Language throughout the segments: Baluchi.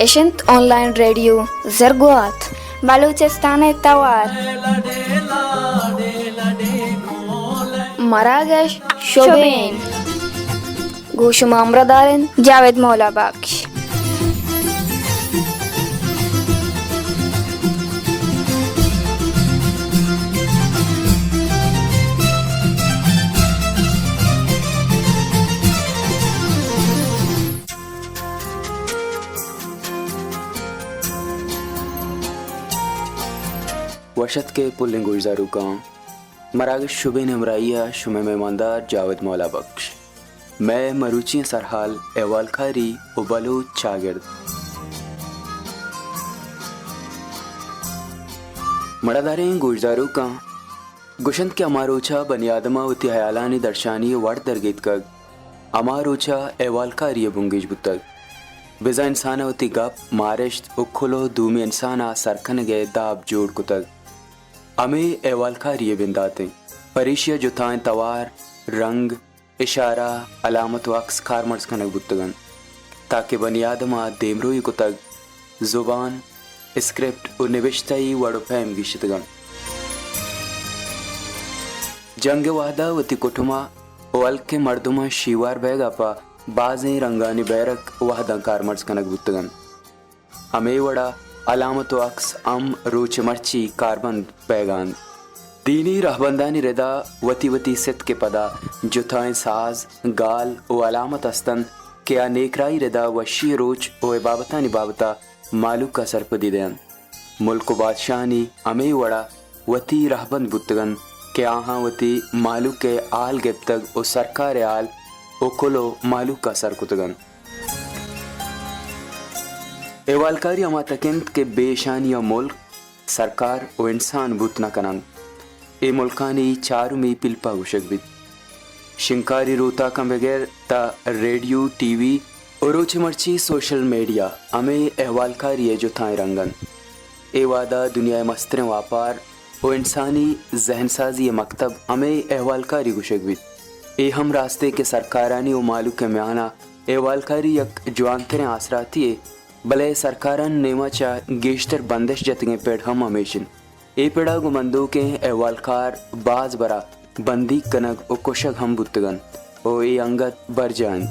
اش انت آن لائن ریڈیو زرگوات، بلوچستان ءِ توار۔ مراگش شبین۔ گوں شما ہمراہ دارن جاوید مولا بخش۔ وش اتک ئے پلیں گوشداروکاں، مراگش شبین ہمراہی ءَ شمئے مہماندار جاوید مولا بخش۔ مئے مروچی سرحال احوالکاری و بلوچ چاگرد۔ مڑاداریں گوشداروکاں، گوشنت کہ ہما روچ ءَ بنی آدم ءَ وتی ہیالانی درشانی ءِ وڑ درگیتکگ، ہما روچ ءَ احوالکاری ءِ بنگیج بوتگ۔ بزاں انسان ءَ وتی گپ، مارشت و کلوہ دومی انسان ءَ سر کنگ ءِ داب جوڑ کتگ۔ ہمے احوالکاری ءِ بندات انت۔ پریشی ءَ جتائیں توار، رنگ، اشارہ، علامت و عکس کارمرز کنگ بوتگ انت، تاکہ بنی آدم ءَ دیمروئی کتگ، زبان، اسکرپٹ و نبشتہی وڑ و پیم گیشتگ انت۔ جنگ ءِ وہد ءَ وتی کٹم ءَ و ہلکیں مردماں شیوار بئیگ ءَ پہ بازیں رنگانی بیرک وہداں کارمرز کنگ بوتگ انت۔ ہمے وڑا علامت و عکس ہم روچ مرچی کاربند بئیگ ءَ انت۔ دینی رہبندانی ردا وتی وتی ستک ءِ پدا جتائیں ساز، گال و علامت است انت کہ آ نیکراہی ردا وشی ءِ روچ و اے بابتانی بابت ءَ مہلوک ءَ سرپدی دئینت۔ ملک و بادشاہانی ہمے وڑا وتی رہبند بوتگ انت کہ آہاں وتی مہلوک ءِ ہال گپتگ و سرکار ءِ ہال و کلوہ مہلوک ءَ سر کتگ انت۔ احوالکاری ہما تک انت کہ بے اشانی ءَ ملک، سرکار و انسان بوت نہ کن انت۔ اے ملکانی چارمی پلپا گوشگ بیت۔ شنگکاری روتاکاں بگر تا ریڈیو، ٹی وی و روچ مرچی سوشل میڈیا ہمے احوالکاری ءِ جتائیں رنگ انت۔ اے وہدا دنیا ءِ مستریں واپار و انسانی ذہن سازی ءِ مکتب ہمے احوالکاری گوشگ بیت۔ اے ہم راستے کہ سرکارانی و مہلوک ءِ میانا احوالکاری یک جوانتریں آسراتی یے، بلے سرکارانی نیما چہ گیشتر بندش جتگیں پڑ ہم ہمیش انت۔ اے پڑا گوں بندوکیں احوالکار باز برا بندیگ کنگ و کشگ ہم بوتگ انت و اے انگت برجاہ انت۔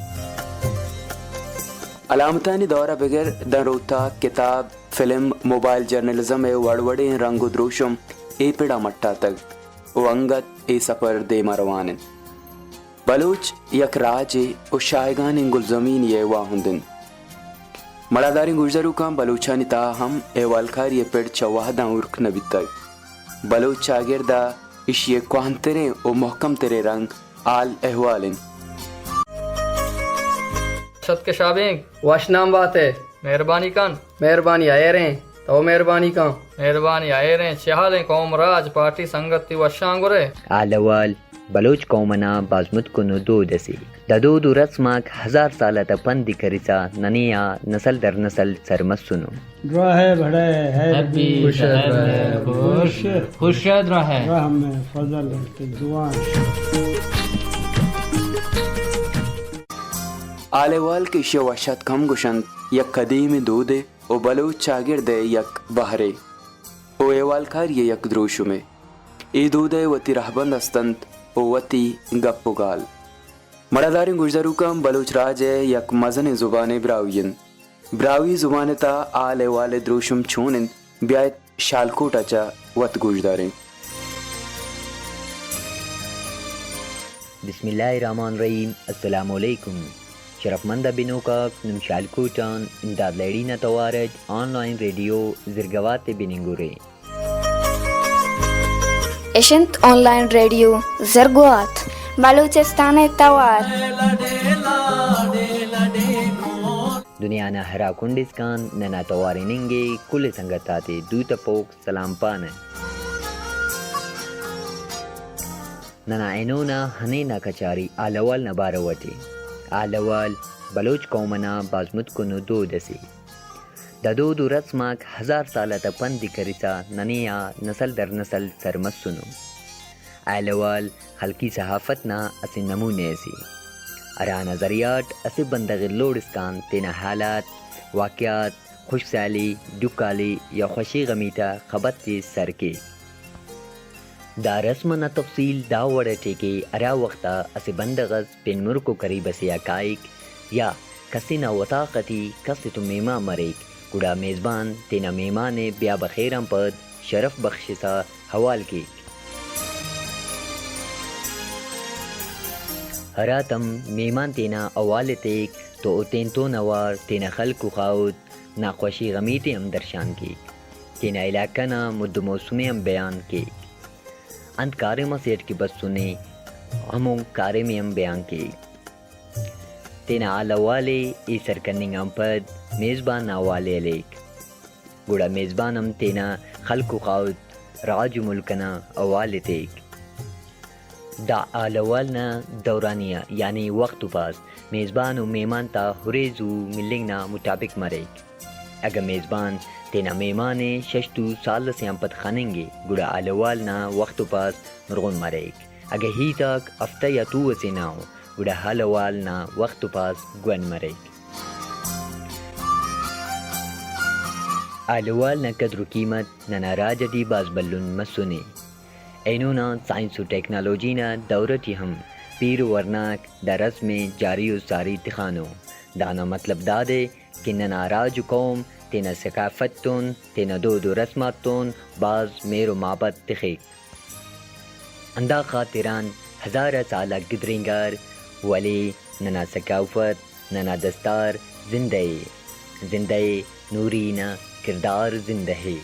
علامتانی دورا بگر داں روتاک، کتاب، فلم، موبائل جرنلزم ءِ وڑ وڑیں رنگ و دروشم اے پڑا مٹاتگ و انگت اے سپر دیما روان انت۔ بلوچ یک راجے و شاہگانیں گلزمینے ءِ واہند انت۔ مڑاداریں گوشداروکاں، بلوچانی تہا ہم احوالکاری ءِ پڑ چہ وہداں ہورک نہ بیتگ۔ بلوچ چاگرد ءَ ایشی ءِ کوہنتریں و مہکم تریں رنگ حال احوال انت۔ شت کہ شابینگ، وش نام بات ئے۔ مہربانی کن۔ مہربانی ہیریں، تو مہربانی کن۔ مہربانی ہیریں، چے حالیں قوم راج، پارٹی سنگتی وشاں گرے؟ حال احوال، بلوچ قوم نا بازمتکن و دود اسے۔ دا دود و رسماک ہزار سال تا پندی کرسا ننے آ نسل در نسل سر مسنو۔ دراہ بڑے ہیر بی، خوش ہے، ہیر بی، خوش۔ خوش ہے دراہ۔ رحم فضل کے جوان۔ حال احوال کہ ایشی ءَ وش اتک ہم گوشنت، یک قدیمیں دودے و بلوچ چاگرد ءِ یک بہرے و احوالکاری ءِ یک دروشمے۔ اے دود ءِ وتی رہبند است انت و وتی گپ و گال۔ مڑاداریں گوشداروکاں، بلوچ راج ءِ یک مزنیں زبانے براہوئی انت۔ براہوئی زبان ءِ تہا حال احوال ءِ دروشم چون انت؟ بیایت شالکوٹ ءَ چہ وت گوشداریں۔ بسم اللہ الرحمن الرحیم۔ السلام علیکم۔ شرفمند بنوکاک، نم شالکوٹان امداد لہڑی نا توارج آن لائن ریڈیو زرگوات بننگورے۔ اش انت آن لائن ریڈیو زرگوات، بلوچستان ءِ توار۔ دنیا نا ہرا کنڈ اسکان ننا تواریننگے کل سنگت آتے دوت پوک سلام پانہ۔ ننا اینو نا ہنین نا کچاری حال احوال نا بارو اٹی۔ حال احوال بلوچ قوم نا بازمتکن و دود اسے۔ دا دود و رسم آک ہزار سال آتا پندی کرسا ننے آ نسل در نسل سر مسنو۔ حال احوال خلقی صحافت نا اسہ نمونے اسے، ہرانا ذریعہ اٹ اسہ بندغ ءِ لوڑ اسکان تینا حالات، واقعات خشکسالی، ڈکالی یا خوشی غمی تا خبر تے سر کے۔ دا رسم نا تفصیل دا وڑ اٹے کہ ہرا وخت آ اسہ بندغ اس پن مرکو قریب اسے آ کائک یا کسے نا وتاخ اٹی کس اتون مہمان مریک، گڑا میزبان تینا مہمان ء بیا بخیر آن پد شرف بخشسا حوال کیک۔ ہراتم مہمان تینا حوال ء تیک تو او تینتون اوار تینا خلق و خاہوت نا خوشی غمی تے ہم درشان کیک، تینا علاقہ نا مد و موسم ء ہم بیان کیک، انت کاریم اسے اٹ کہ بسنے ہمو کاریم ء ہم بیان کیک۔ تینا حال احوال ء ایسر کننگ آن پد میزبان نا حوالے ہلیک، گڑا میزبان ہم تینا خلق و خاہوت، راج و ملک ئنا حوال ایتیک۔ دا حال احوال نا دورانیہ یعنی وخت و پاس میزبان و مہمان تا ہرے زو ملنگ نا مطابق مریک۔ اگہ میزبان تینا مہمان ء شش تو سال ئسے آن پد خننگے گڑا حال احوال نا وخت و پاس مرغن مریک۔ اگہ ہیت آک ہفتہ یا تو ئسے نا ء گڑا حال احوال نا وخت و پاس گون مریک۔ حال احوال نا قدر و قیمت ننا راج ٹی بھاز بھلن مسنے۔ اینو نا سائنس و ٹیکنالوجی نا دور ٹی ہم پیر و ورناک دا رسم ء جاری و ساری تخانو۔ دانا مطلب دادے کہ ننا راج و قوم تینا ثقافت تون، تینا دود و رسمات تون بھاز مہر و محبت تخک۔ ہندا خاطران ہزار آ سال آ گدرینگار، ولے ننا ثقافت، ننا دستار زندہ ء، زندہ ء، نوری نا کردار زندہ ء۔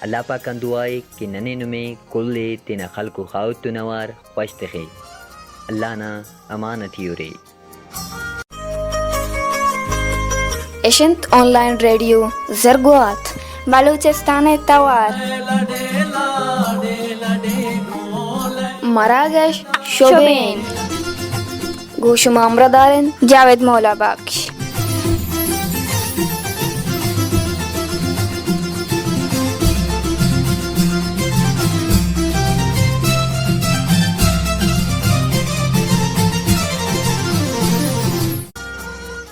اللہ پاک آن دعا ء کہ ننے نمے کل ء تینا خلق و خاہوت تون اوار خوش تخے۔ اللہ نا امان اٹی ہرے۔ اش انت آن لائن ریڈیو زرگوات، بلوچستان ء توار۔ مراگش شبین۔ گوں شما ہمراہ دار انت جاوید مولا بخش۔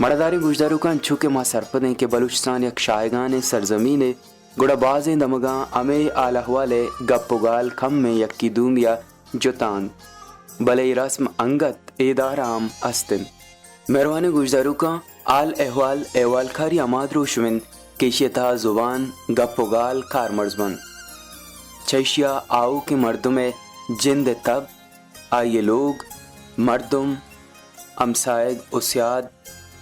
مڑداریں گوشداروکاں، انچو کہ ما سرپد ایں کہ بلوچستان یک شاہگانیں سرزمینے، گڑا بازیں دمگاں ہمے حال احوال ء گپ و گال کمیں یکے دومی ء جتا انت، بلے اے رسم انگت اے دار ء ہم است انت۔ مہروانیں گوشداروکاں، حال احوال، احوالکاری ہما دروشم انت کہ ایشی ء تہا زبان، گپ و گال کارمرز بنت۔ چہ ایشی ء آؤکیں مردم ء جند ء تب، آئی ء لوگ، مردم، ہمساہگ و سیاد،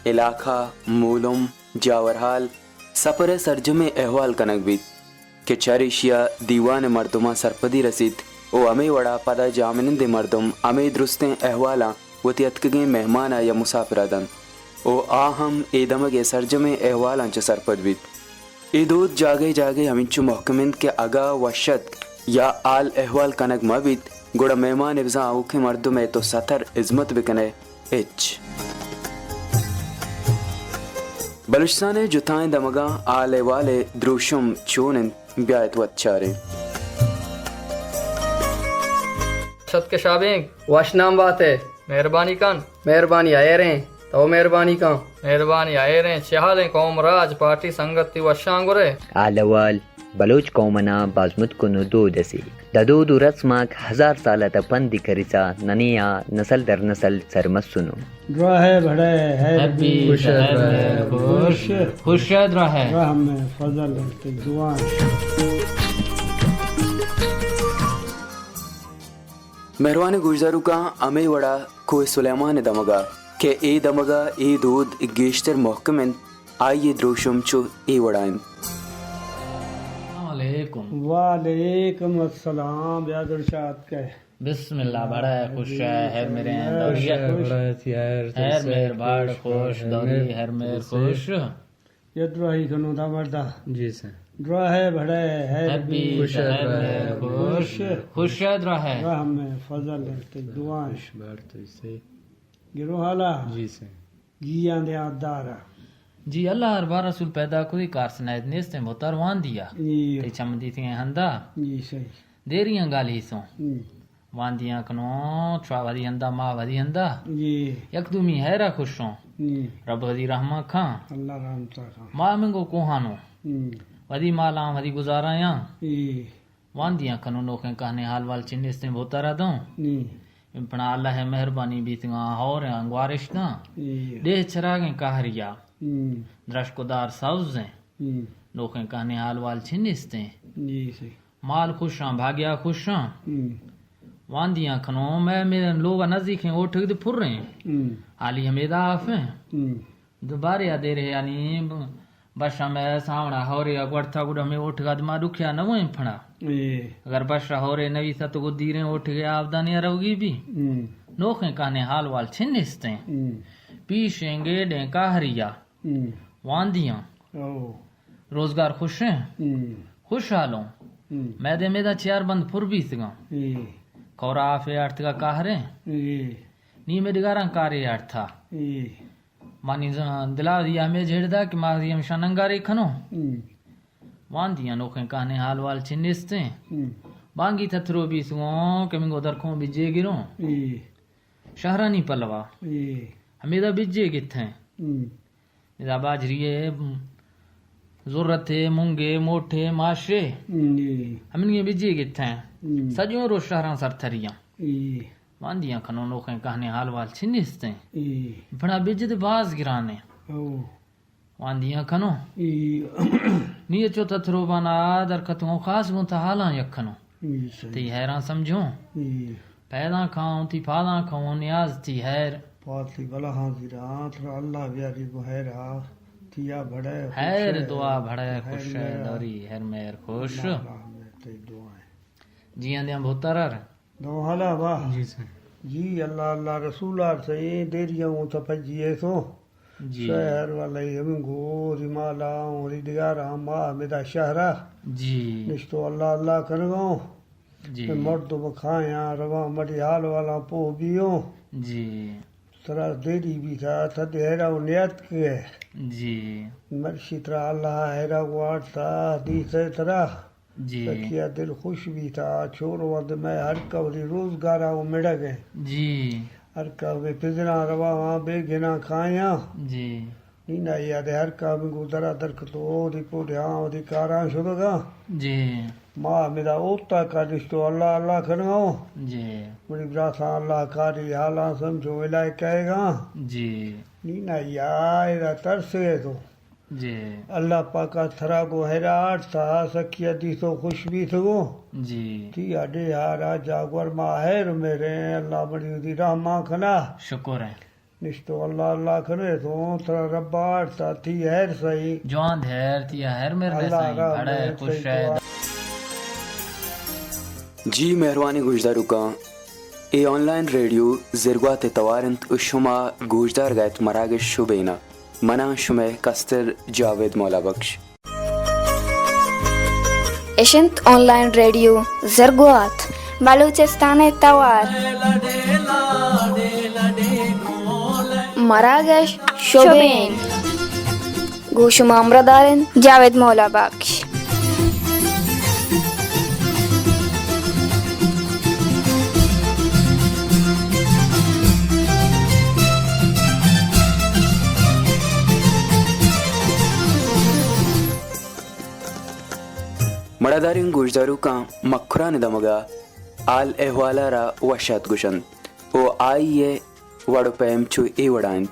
علاقہ، مولم، جاورحال، سپر ء سرجمیں احوال کنگ بیت کہ چر ایشی ء دیوان ء مردماں سرپدی رسیت و ہمے وڑا پدا جاہمنندیں مردم ہمے درستیں احوالاں وتی اتکگیں مہمان ء یا مسافر ء دنت و آ ہم اے دمگ ء سرجمیں احوالاں چہ سرپد بیت۔ اے دود جاگہے جاگہے ہمینچو مہکم انت کہ اگاں وش اتک یا حال احوال کنگ مہ بیت، گڑا مہمان ء بزاں آؤکیں مردم ء تو ستر ہزمت بکن ئے، ہچ۔ بلوچستان ء جتائیں دمگاں حال احوال ء دروشم چون انت، بیا ات وت چاریں۔ شت کہ شابینگ، وش نام بات ئے۔ مہربانی کن۔ مہربانی ہیریں۔ تو مہربانی کن۔ مہربانی ہیریں۔ چے حالیں قوم راج پارٹی سنگت تی وشاں گرے؟ حال احوال بلوچ قوم ئنا بھاز متکن و دود اسے۔ دا دود و رسم آک ہزار سال آتا پندی کرسا ننے آ نسل در نسل سر مسنو۔ دراہ ء بڑ ء ہر بی، ہر مہر خوش۔ خوش ء دراہ ء۔ رحم ء فضل ء تئی دعا۔ مہروانیں گوشداروکاں، ہمے وڑا کوہ سلیمان ء دمگا کہ اے دمگا اے دود گیشتر محکم انت، آئی ء دروشم چو اے وڑا انت۔ السلام علیکم۔ وعلیکم السلام، بیا دل شاد کہ۔ بسم اللہ، بڑا خوش ہے، ہر میرے خوش ہے، بڑا ہے، ہر میر باڑ خوش، دوری ہر میر خوش۔ یا دراہی کنو دا مردا۔ جی سر۔ دراہ ہے بھڑا ہے، ہے ہر بی خوش ہے، ہر دراہ ہے۔ خوش۔ خوش ہے دراہ ہے۔ رحم ہے، فضل ہے، تے دعا ہے۔ خوش بار تو اسے۔ گرو حالا۔ جی سر۔ جی آن دے آدارا۔ جی اللہ ہر بار رسول پیدا کوئی کار سنایت نیست ہیں، بہتر وان دیا۔ جی۔ تے چم دیتی ہیں ہندا۔ جی صحیح۔ دیریاں گالی سوں۔ جی۔ واندیاں کنوں، چوا ودی ہندا، ما ودی ہندا۔ جی۔ یک دومی ہیرا خوشوں۔ جی۔ رب ودی رحمہ کھاں۔ اللہ رحمتا کھاں۔ ما منگو کوہانوں۔ ہم۔ ودی مالاں، ودی گزارایاں۔ جی۔ واندیاں کنوں، نوخیں کہنیں حال وال چنیستیں بھوتارا دوں۔ جی۔ پنا اللہ مہربانی بیتگاں، ہوریں گوارشتاں۔ جی۔ ڈیہ چراگیں کہریا۔ ہم۔ درشک و دار سبزیں۔ ہم۔ نوخیں کہنیں حال وال چنیستیں۔ جی، صحیح۔ مال خوشاں، بھاگیا خوشاں۔ ہم۔ واندیاں کنوں، مئے، مئے لوگ نزیکیں اوٹک دے پریں۔ ہم۔ حالی ہمیدا آفیں۔ ہم۔ دوبارے آ دیر ہے، یعنی بشا مئے سامنا ہورے آ گوڑتا گڑا ہمیں اوٹک آ دما دکھیا نہ ہوئیں پھنا۔ اے۔ اگر بشا ہورے نوی ست گو دیریں اوٹک آبدانی روگی بھی۔ ہم۔ نوخیں کہنے حال وال چھ نیستیں۔ ہم۔ پیشیں گیڈیں کاہریا۔ ہم۔ واندیاں۔ او۔ روزگار خوشیں۔ ہم۔ خوشحالوں۔ ہم۔ میدے میدا چیار بند پر بیتگاں۔ اے۔ کورا آفے آرتگا کاہریں۔ اے۔ نی مئے ڈگاراں کارے آرتا۔ اے۔ مانی ز-، دلا دیا ہمے جھیڑ دا کہ ما دی ہمشان ننگارے کھنوں۔ ہم۔ واندیاں نوخیں کہنے حال وال چہ نیستیں۔ ہم۔ بانگی تترو بیتگوں کہ منگو درکھوں بجے گروں۔ اے۔ شہرانی پلوا۔ اے۔ ہمیدا بجے گتھیں۔ ہم۔ ادا باجری ء، زرت ء، مونگ ء، موٹ ء، ماش ء۔ جی۔ ہمنی بجے گتھیں۔ ہم۔ سجوں روز شہراں سر تھریاں۔ جی۔ واندیاں کھنوں نوخیں کہنے حال وال چھ نیستیں۔ جی۔ پھڑا بج دے باز گرانیں۔ او۔ واندیاں کھنوں۔ جی۔ نی چو تترو بانا در کتوں خاص گوں تا حالاں یک کھنوں۔ جی، صحیح۔ تئی حیراں سمجھوں۔ جی۔ پیداں کھاؤں، تئی پاداں کھاؤں، نیاز تئی حیر۔ پاد تئی بلاہاں زیراں، ترا اللہ بیاری گوں حیرا۔ تیا بھڑے خوش حیر ہے۔ دعا بھڑے خوش ہے، میرا۔ دوری حیر مہر خوش۔ اللہ رحمت تئی دعائیں۔ جی آندیاں بھوتارر۔ دو حالا با۔ جی سر۔ جی اللہ اللہ رسول آر سئیں، دیری ہوں تو پجی ایسو۔ جی۔ شہر والے ہمیں گو، دی مالا، دی ڈگارا، ما ہمیدا شہرا۔ جی۔ نشتو اللہ اللہ کنگاؤں۔ جی۔ مردم کھایاں رواں مڑی حال والاں پوہ بیوں۔ جی۔ ترا دیری بیتا، تھا دیرا و نیت کے۔ جی۔ مرشی ترا اللہ حیرا گوارتا، دیتے ترا۔ جی۔ سکیا دل خوش بیتا، چور وند میں ہر کوری روزگارا و مڑگے۔ جی۔ ہر کاوے پزراں رواں بے گناں کھایاں۔ جی۔ نی نہ یاد ہر کاوے گو درا درکتو، دی پوڑیاں، دی کاراں شدگاں۔ جی۔ ما ہمیدا اوتا کا نشتو اللہ اللہ کنگاؤں۔ جی۔ مڑی براساں اللہ کاری حالاں سمجھو الائے کہے گا۔ جی۔ نی نہ یا ایدا ترسے تو۔ جی۔ اللہ پاکا تھرا گو ہیراٹ تھا سکیا دیتو خوش بیتگو۔ جی۔ تی اڈے ہارا جاگور ما ہیر میرے اللہ مڑی دی رحماں کھنا۔ شکر ہے۔ نشتو اللہ اللہ کھنے تو ترا رب آڑ تا تی ہیر سہی۔ جوان ہیر تی ہیر میرے اللہ سہی۔ رحم بڑے میرے خوش سہی ہے۔ جی مہروانی گوشداروکاں، اے آنلائن ریڈیو زرگوات ء توار انت و شما گوشدارگ ء ات مراگش شبین ء۔ من آں شمئے کستر جاوید مولا بخش۔ اش انت آنلائن ریڈیو زرگوات، بلوچستان ء توار۔ مراگش شبین۔ گوں شما ہمراہ دار انت جاوید مولا بخش۔ مڑاداریں گوشداروکاں مکران دمگا حال احوال ء را وش آت گوشنت و آئی ء وڑ و پیم چو اے وڑا انت۔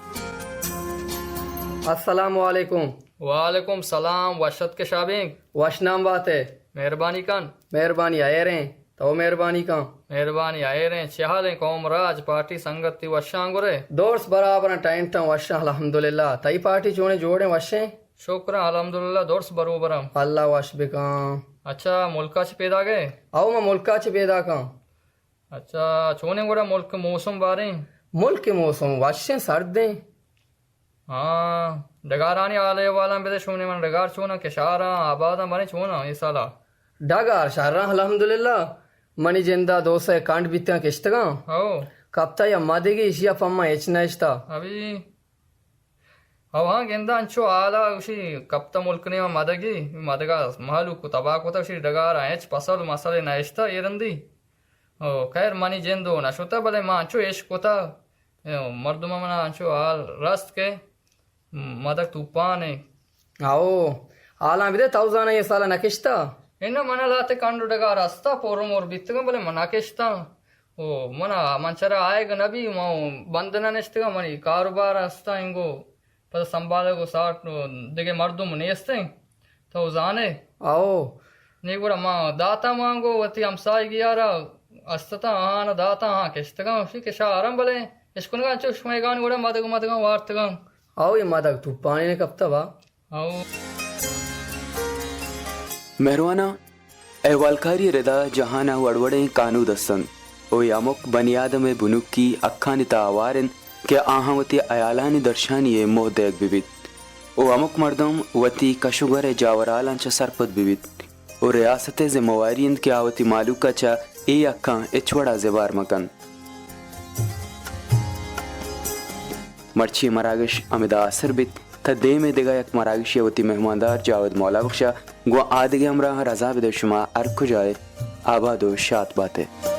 السلام علیکم۔ وعلیکم سلام، وش ات کہ شابینگ۔ وش نام بات ئے۔ مہربانی کن۔ مہربانی ہیریں، تو مہربانی کن۔ مہربانی ہیریں، چے حالیں قوم راج پارٹی سنگت تی وشاں گرے؟ درست برابر ہیں، ٹینٹاں وشاں الحمدللہ۔ تئی پارٹی چونیں جوڑیں وشیں؟ شکر الحمدللہ درست بروبر ہیں۔ اللہ وش بکن۔ اچھا ملکا چہ پیدا گئے؟ او ما ملکا چہ پیدا کن۔ اچھا، چونیں گڑا ملک موسم باریں؟ ملک موسم وشیں سردیں۔ ہاں، ڈگارانی حال احوالاں بدے شونے من ڈگار چوناں کشاراں آباداں باریں چوناں اے سالا؟ ڈگار شہراں الحمدللہ۔ منی جندا دو سئے کنڈ بیتگاں کشتگاں۔ ہو۔ کپتا یا مدگی اشیا پما ہچ نہ اشتا۔ ابھی او ہاں، گنداں انچو حالا گوشی کپتہ ملک نیما مدگی، مدگا مہلوک و تباہ کتہ، گوشی ڈگارا ہچ پسل مسلے نہ اشتہ اے رندی۔ او، خیر، منی جند و نشتہ، بلے ما انچو عشق کتہ، اے، مردم منا انچو حال رست کہ مدگ توپانے۔ او، حالاں بدے، تو زاناں اے سال نکشتہ؟ اے نہ، منا لہتے کنڈ و ڈگار ہستہ، پر مور بیتگاں، بلے من نکشتہ۔ او، منا، من چرا آیگ نبی، من بند نہ نشتگاں، منی کاروبار ہستہ انگو۔ پدا سنبھالگ و ساٹ و دگہ مردم نیست انت، تو زانے۔ او۔ نی گڑا ما داتاں، ما گو وتی ہمساہگی آرا استتاں، آہاں داتاں، آہاں کشتگاں، اشی کہ شاراں، بلے اشکنگاں چو شمئیگان گڑا مدگ مدگاں وارتگاں۔ او، اے مدگ توپانے نہ کپتہ با۔ او۔ مہرواناں، احوالکاری ءِ ردا جہان ءَ وڑ وڑیں کانود است انت و اے ہمک بنی آدم ءِ بنکی حقانی تہا ہوار انت کہ آہاں وتی ہیالانی درشانی ءِ موہ دئیگ بہ بیت و ہمک مردم وتی کش و گور ءِ جاورہالاں چہ سرپد بہ بیت و ریاست ءِ ذمہ واری انت کہ آ وتی مہلوک ءَ چہ اے حقاں ہچ وڑا زبہر مہ کنت۔ مرچی مراگش ہمدا آسر بیت۔ تا دیم ءَ دگہ یک مراگشے ءَ وتی مہماندار جاوید مولا بخش ءَ گوں آ دگہ ہمراہاں رضا بدئے، شما ہر کجا ئے آباد و شات بات ئے۔